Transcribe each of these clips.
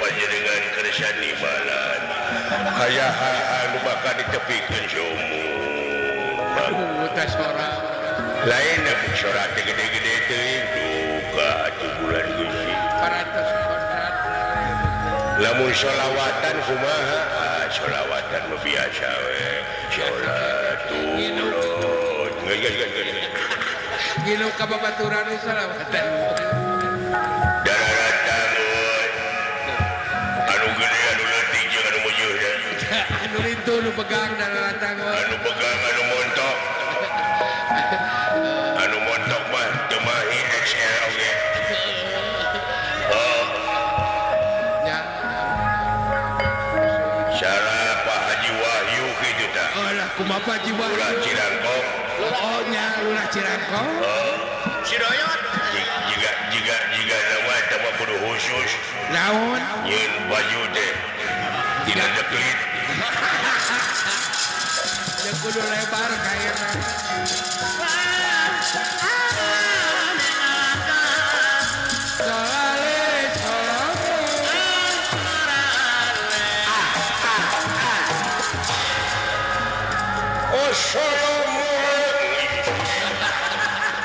Panjenengan kersa nibalan aya anu bakal ditepikeun sumur teh sora lain sora teh gede-gede teuing duka atuh bulan Gusti parantos kodrat lamun sholawatan kumaha sholawatan mah biasa we sholatullah geus geus geus ngilu ka babaturan sholawatan anu lintu nu pegang daratang anu pegang anu montok anu montok mah teu mahi XL oge oh nya salah Pak Haji Wahyu kitu tah oh lah kumaha Pak Haji Wahyu Lurah Cirangkong oh nya Lurah Cirangkong oh Ciroyot jiga jiga jiga nama eta mah kudu khusus naon nyeun baju teh tidak deklit ya kudu lebar kairna oh solomun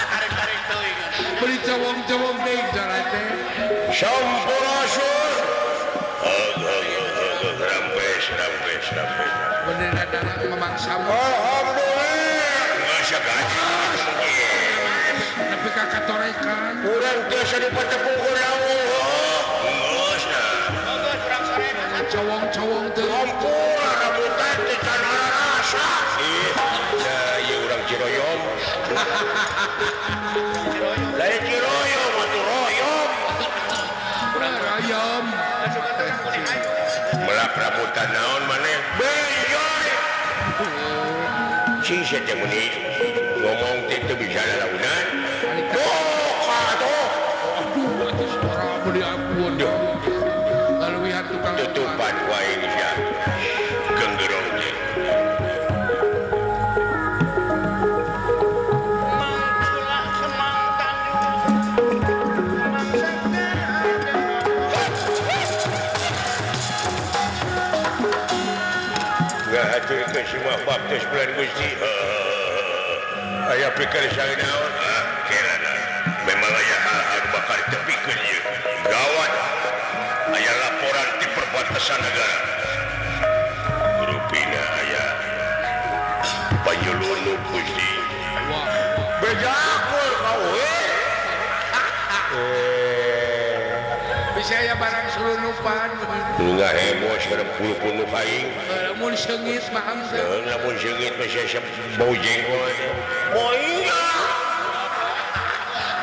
tarik-tarik teuing beli cowong-cowong deui jalan teh sampurasun rampes rampes rampes bener ada memangsa alhamdulillah geus gaji tapi ka katorekan urang tiasa dipatepung ku lawuh geus geus urang sore cowong-cowong teu ampun rambutan teh can rasa ih da ieu urang Ciroyom lain Ciroyom atuh royom urang royom melak rambutan naon maneh bejoy si teh meuni ngomong teh teu bisa lalaunan duka atuh aduh atuh sora meuni ampun kaluwihan tukang tutupan wae sia genggerong teh ngahaturkeun semua baptis bulan Gusti aya pikir naon kelana memang aya hal-hal bakal tepikeun ieu gawat aya laporan di perbatasan negara rupina aya panyulunuk Gusti bejakur kau we bisa aya barang sulunupan nggak heboh sekarang puluh-puluh aing lamun seungit mah lamun seungit mah sia bau jenggot oh iya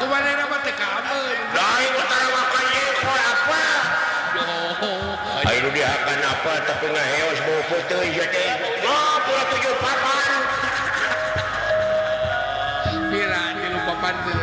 kumaha mah teu kameun lain tara makan jengkol apa ayo nu dihakan apa tapi ngaheos bau puteuy sia teh oh puluh tujuh papan pira tilu papan teh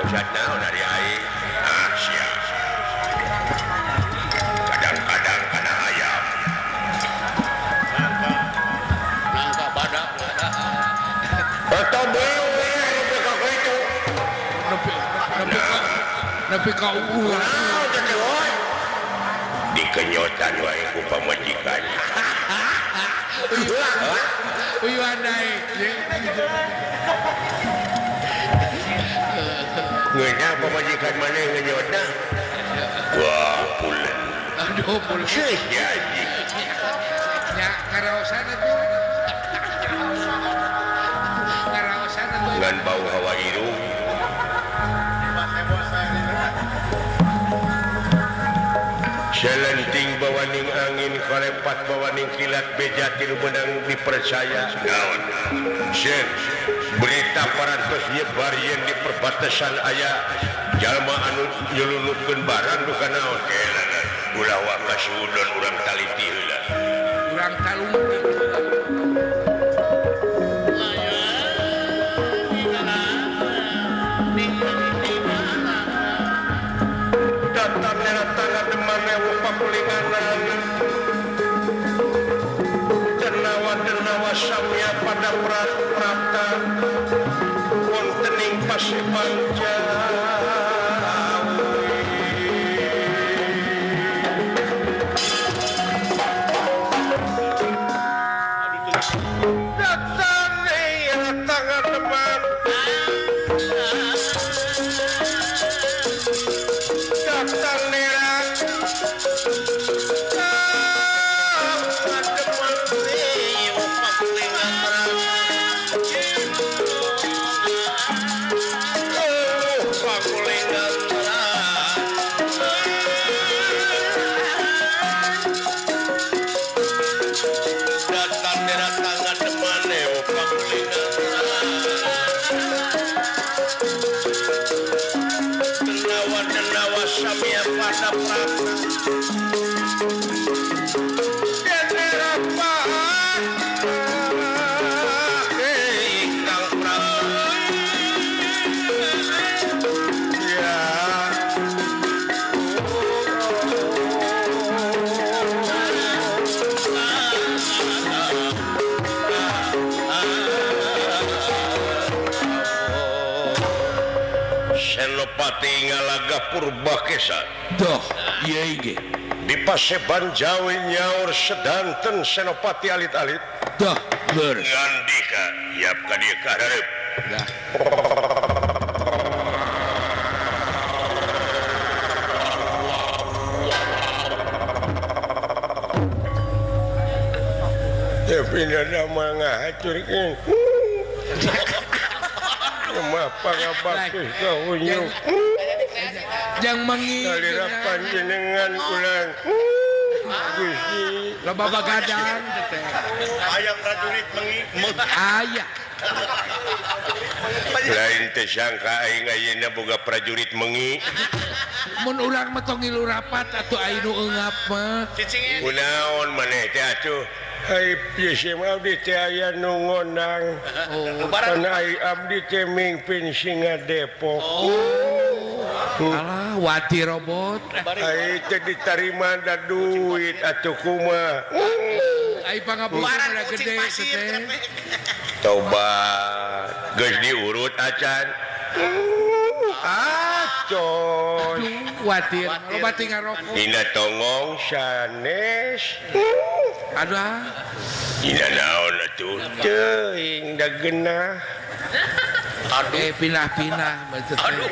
bangsat naon ari aing ah sia kadang-kadang kana ayam nangka badak eta bewe nepi ka kitu nepi ka ulah teh woy dikenyotan wae ku pamajikan uyuhan daek ngeunah pamajikan maneh ngenyotna wah pulen aduh pulen sia anjing nya karaosan atuh karaosan atuh ngan bau hawa irung Selenting bawaning angin kalepat bawaning kilat beja tilu benang dipercaya. Naon? Sen berita parantos nyebar yen di perbatasan aya jalma anu nyelunupkeun barang duka naon? Kelana ulah waka suudon urang taliti heula. Urang talungtik. Samya pada prapta wontening paseban Jawi. Datang tangan teman datang nerang Senopati ngalaga Purbakesa. Doh, ieu ge. Di Paseban Jawi nyaur sedanten Senopati alit-alit. Doh, leres. Ngandika yap ka dieu ka hareup. Lah. Tapi nada mah ngahacurkeun. Mah pangabakti ka unyuk. Jang mengi salira panjenengan ulang Gusti loba bagadang teh. Aya prajurit mengi. Aya. Lain teh sangka aing ayeuna boga prajurit mengi. Mun urang mah tong ngilu rapat atuh aya nu eungap mah. Kunaon maneh teh atuh? Ai pieu abdi teh aya nu ngondang. Kana ai abdi teh mingpin Singa Depok. Alah wati robot. Ai teh ditarima da duit atuh kumaha. Ai pangapunten udah gede teh. Tobat geus diurut acan. Acoy. Watir, loba tinggal rokok. Dina tongong sanes. Aduh. Dina naon atuh? Teuing da geunah. Aduh, pindah-pindah. Aduh.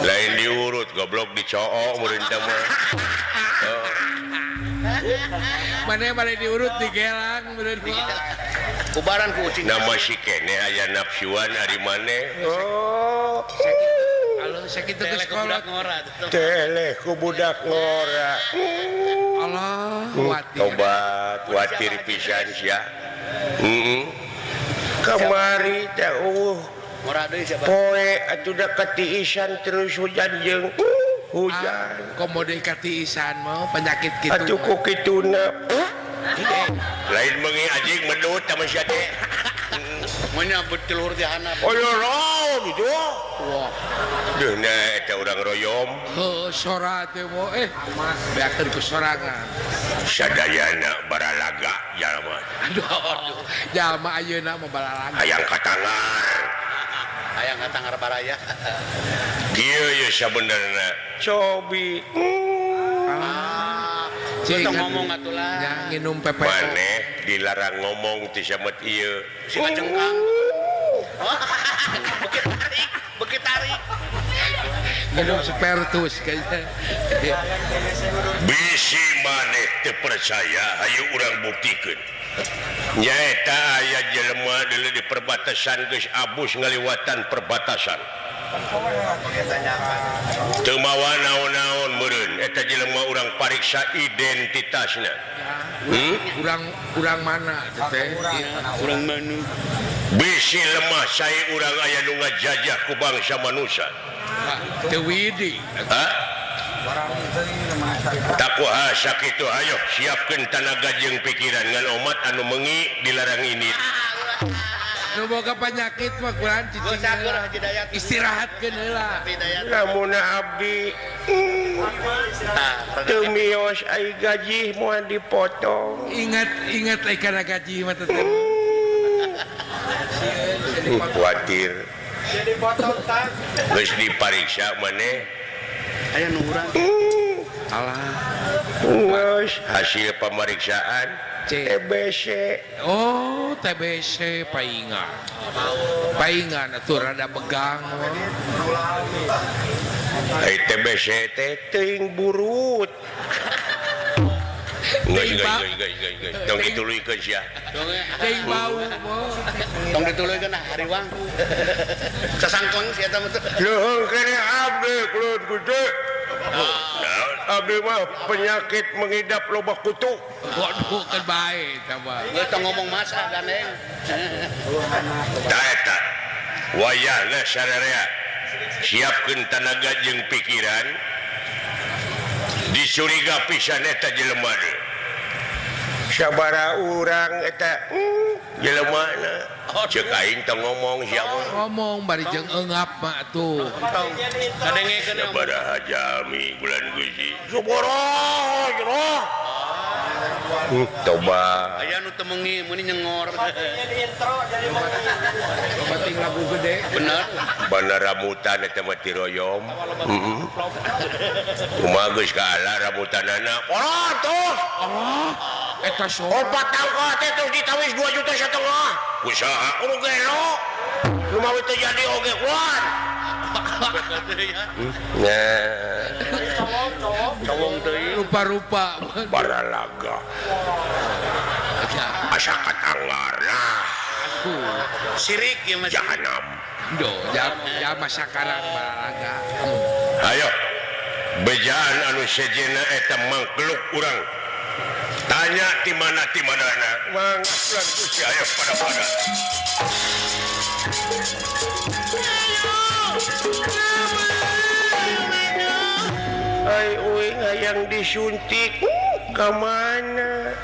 Lain diurut goblok dicook meureun teh mah. Mana bade diurut digelang meureun. Kubaran ku ucing. Nama si kene aya nafsuan ari maneh. Oh. Halo, sakitu geus kolot. Tele ku budak ngora. Allah, watir. Tobat, watir pisan sia. Heeh. Kamari teh eueuh. Ngora deui sia. Poe atuh da katiisan terus hujan jeung hujan. Komo deui katiisan mah penyakit kitu. Atuh ku kituna. Lain mengi anjing medut sama sia teh. Menyambut telur di handap. Oh ya naon itu. Wah. Duh na eta urang royom. Heuh sora teh mo beakeun ku sorangan. Sadayana baralaga jalma. Aduh aduh. Jalma ayeuna mah baralaga. Hayang katangar. Hayang katangar baraya. Kieu ye sabenerna. Cobi. Cing ngomong atuh lah. Ya nginum pepe. Maneh dilarang ngomong ti samet ieu. Si kacengkang. Beuki tarik, beuki tarik. Minum spertus kayaknya. Bisi maneh teu percaya hayu urang buktikeun. Nyaeta aya jelema deuleu di perbatasan geus abus ngaliwatan perbatasan. Teu mawa naon-naon meureun eta jelema urang pariksa identitasna. Urang mana teh? Urang mana? Bisi lemah sae urang aya nu ngajajah ku bangsa manusia. Teu widi. Hah? Takuha sakitu ayo siapkeun tanaga jeung pikiran ngan omat anu mengi dilarang ini. Nu boga penyakit mah kurang cicing. Istirahatkeun heula. Lamun abdi teu mios ai gaji moal dipotong. Ingat ingat ai kana gaji mah teh. Kuatir. Geus dipariksa maneh aya nu urang. Alah. Geus hasil pemeriksaan TBC. Oh, TBC paingan. Paingan atuh rada begang. Ai TBC teh teuing burut. Geus geus geus geus geus. Tong dituluykeun sia. Teuing bau. Tong dituluykeun ah hariwang. Sasangkong sia eta mah. Luhung kene abdi kulut gede. Abdi mah penyakit mengidap loba kutu. Waduh kan bae eta mah. Geus tong ngomong masa gandeng. Tah eta. Wayahna sararea. Siapkeun tanaga jeung pikiran. Dicuriga pisan eta jelema deui. Sabara urang eta jelemana. Ceuk aing tong ngomong sia mah. Ngomong bari jeung eungap mah atuh. Kadengekeun sabaraha jalmi bulan Gusti. Sabaraha jero. Toba. Aya nu teu meungi meuni nyengor. Bating lagu gede. Bener. Bana rambutan eta mah tiroyom. Heeh. Kumaha geus kaala rambutanana. Ora tuh. Allah. Eta sora. Opat tangka teh terus ditawis 2,5 juta. Usaha kudu gelo. Nu mawi teu jadi oge kuat. Nah. Cowong teuing. Rupa-rupa baralaga. Asa katanggar lah. Sirik ya Mas. Jahanam. Do, jam masakaran baralaga. Ayo. Bejaan anu sejenna eta mangkluk urang. Tanya di mana di manana. Mangga Gusti ayo pada-pada. Ai uing hayang disuntik ka mana?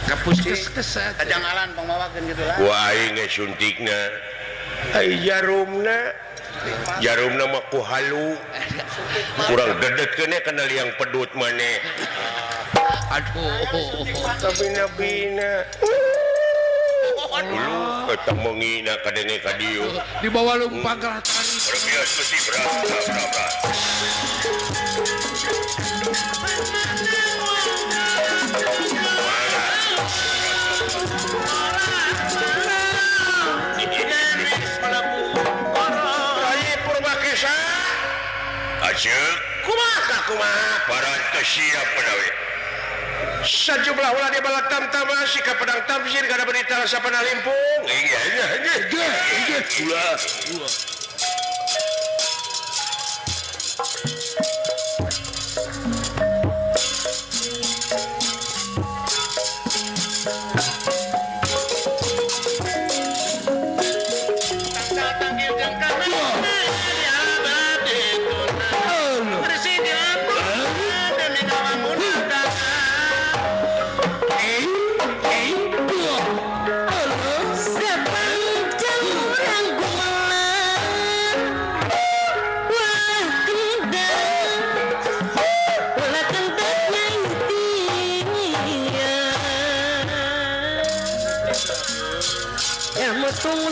Ka puskesmas kajangalan pangmawakeun kitu lah. Ku aing ge suntikna. Ai jarumna. Jarumna mah ku halu. Kurang dedetkeun kana liang pedut maneh. Aduh. Kabina-bina. Dulu eta mengina kadenge ka dieu. Dibawa lumpang kalah tarik. Berbias besi berat berat berat. Rai Purwakesa. Aceuk kumaha kumaha parantos siap menawi. Sajumlah ulah di balak tamtama sikap pedang tamsir kada berita rasa panah limpung. Iya iya iya iya. Ulah.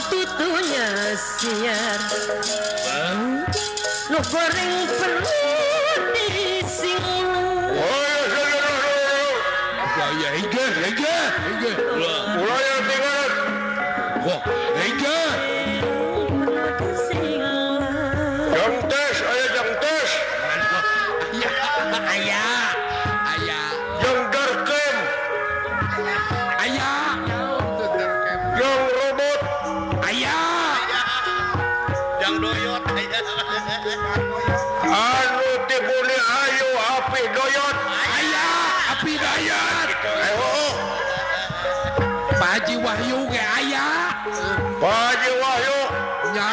Tutunya siar nu goreng perlu disinggung. Ya hingga hingga hingga mulai yang tinggal wah hingga jangtes aya jangtes ayah ayah jang darkem ayah jang robot ayah Kang Doyot aya. Anu ti Buni Ayu Api Doyot. Aya Api Doyot. Ayo. Pak Haji Wahyu ge aya. Pak Haji Wahyu. Nya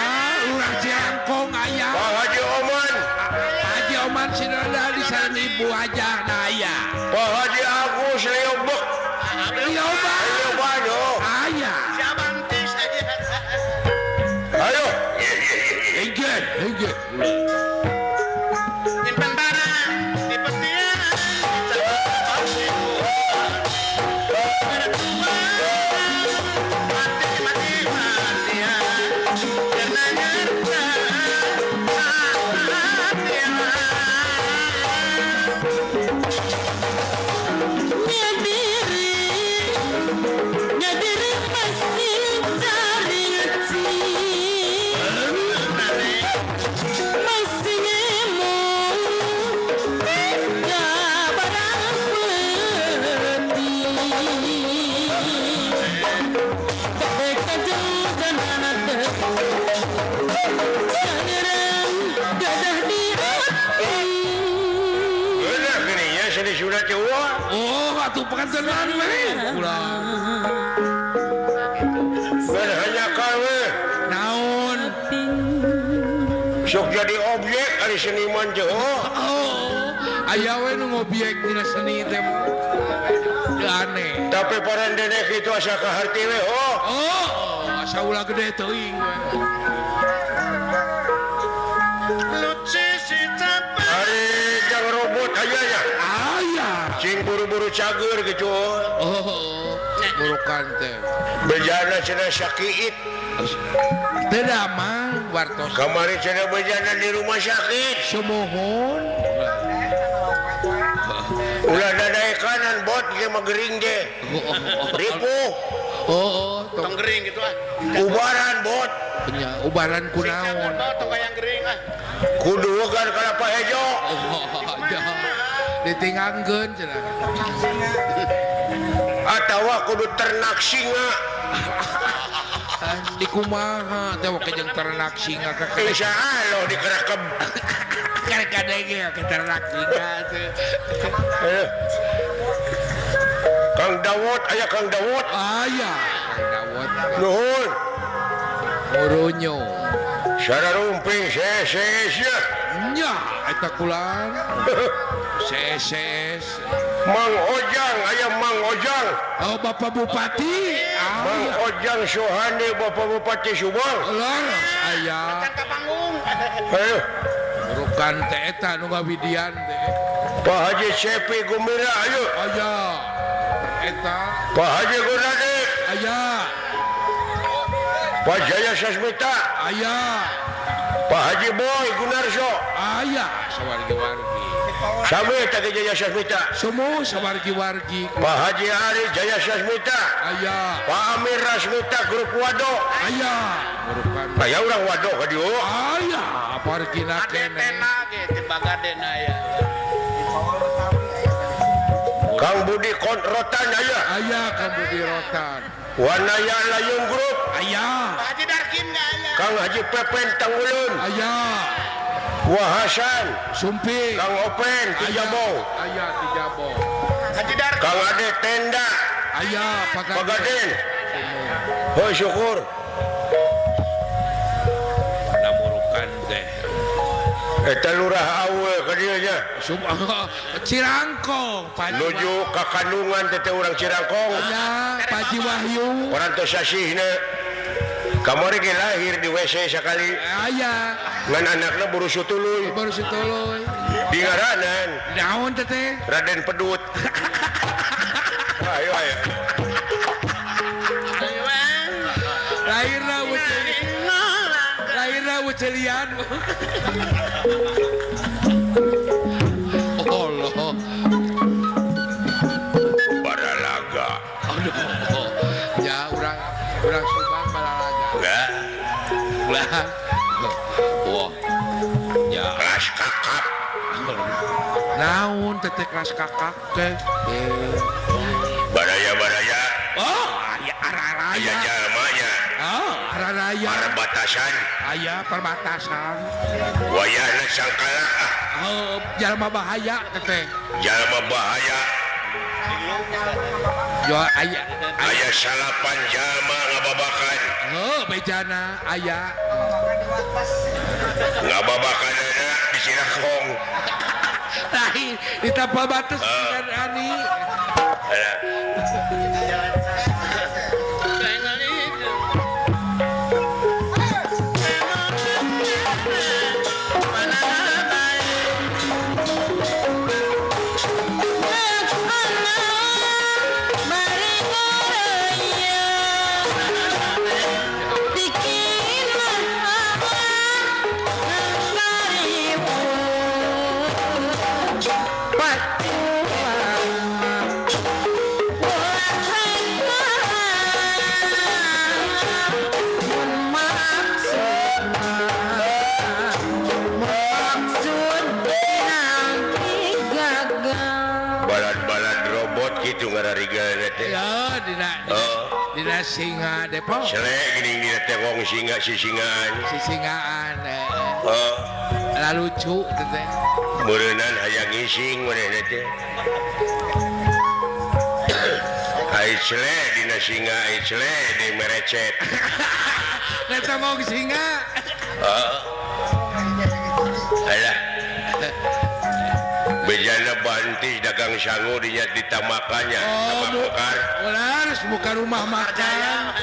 Lurah Cirangkong aya. Pak Haji Oman. Pak Haji Oman sinada di sareng Ibu Hajah na aya. Pak Haji Agus Leobek. Leobek. Aya. Siabantis aya. Ayo. Hengge, hengge. Nyimpen barang di petian. Oh, atuh pengantenan we. Ulah. Hanya kawe. Naon? Sok jadi objek ari seniman teh. Oh, aya we nu ngobyek dina seni teh. Aneh. Tapi parandene kitu asa kaharti we, oh. Oh, asa ulah gede teuing we. Ari jang robot aya nya. Aya. Cing buru-buru cager gitu. Oh, burukan teh. Bejana cenah sakiit. Teu damang wartos. Kamari cenah bejana di rumah sakit. Sumuhun. Ulah dadaekanan bot ge mah gering ge. Ripuh. Oh, tong gering gitu ah. Ubaran bot. Nya ubaran kunaon? Tong hayang gering ah. Kudu kan kalapa hejo. Ditingangkeun cenah. Atawa kudu ternak singa. Di kumaha teh we jeung ternak singa ka insyaallah dikerekep. Karek kadenge ke ternak singa teh. Kang Dawud aya Kang Dawud. Aya Kang Dawud. Nuhun. Murunyo. Sararumping seses nya. Nya eta kulan. Seses. Mang Ojang aya Mang Ojang. Oh Bapak Bupati. Mang Ojang Sohandi Bapak Bupati Subang. Leres aya. Macan ka panggung. Ayo. Burukan teh eta nu ngawidian teh. Pak Haji Cepi Gumira ayo. Aya. Eta. Pak Haji Gunadi. Aya. Pak Jaya Sasmita. Aya. Pak Haji Boy Gunarso. Aya sawargi-wargi. Sami tadi Jaya Sasmita. Semua sawargi-wargi. Pak Haji Ari Jaya Sasmita. Aya. Pak Amir Rasmita grup Wado. Aya. Aya urang Wado ka dieu. Aya, parkina keneh. Adetena ge ti Bagaden aya. Kang Budi Rotan aya. Aya Kang Budi Rotan. Wanaya Layung Group. Aya. Pak Haji Darkim ge aya. Kang Haji Pepen Tanggulun. Aya. Wahasan Sumping. Kang Open Tijabo. Aya Tijabo. Haji Darkim. Kang Ade Tenda. Aya Pagaden. Hoi syukur. Namurukan teh. Eta lurah awe ka dieu nya. Cirangkong nuju ka kandungan teh urang Cirangkong. Aya Pak Haji Wahyu. Orang teh sasihna. Kamari ge lahir di WC sakali. Aya. Ngan anakna buru sutuluy. Buru sutuluy. Di ngaranan. Naon teh teh? Raden Pedut. Ayo ayo. Lahirna lahirna wucelian. Oh Allah. Baralaga. Aduh. Ya urang Subang baralaga. Enggak. Ulah. Wah. Ya. Kelas kakap. Naon teteh kelas kakak teh? Baraya-baraya. Oh, aya araraya. Aya jalmanya. Oh, araraya. Aya perbatasan. Aya perbatasan. Wayahna sangkala ah. Heuh, jalma bahaya teh. Jalma bahaya. Yo aya aya salapan jalma ngababakan. Heuh, bejana aya. Ngababakanana di Sinakong. Lain di tapal batas dengan Ani. Dina singa Depok. Selek geuning dina teh wong singa sisingaan. Sisingaan. Lah lucu teh. Meureunnan hayang ngising manehna teh. Ai selek dina singa, ai selek di merecet. Eta wong singa. Heeh. Alah. Bejana bantis dagang sangu dinya ditamakannya sama Mekar. Harus buka rumah makan.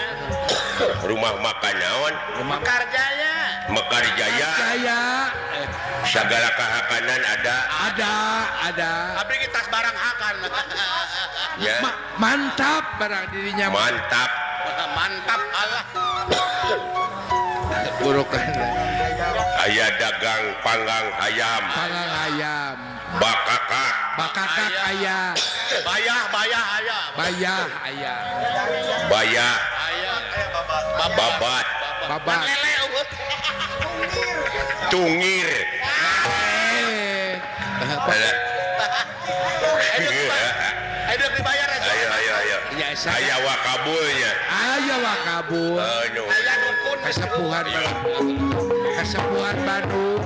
Rumah makan naon? Mekar Jaya. Mekar Jaya. Jaya. Segala kahakanan ada. Ada, ada. Abdi kita barang hakan. Ya. Mantap barang dirinya. Mantap. Mantap Allah. Burukan. Aya dagang panggang ayam. Panggang ayam. Bakakak. Bakakak ayah. Bayah, bayah ayah. Bayah ayah. Bayah. Ayah. Babat. Babat. Tungir. Ayo dibayar aja. Ayo ayo ayo. Aya wakabulnya. Aya wakabul. Aduh. Kasepuhan Bandung. Kasepuhan Bandung.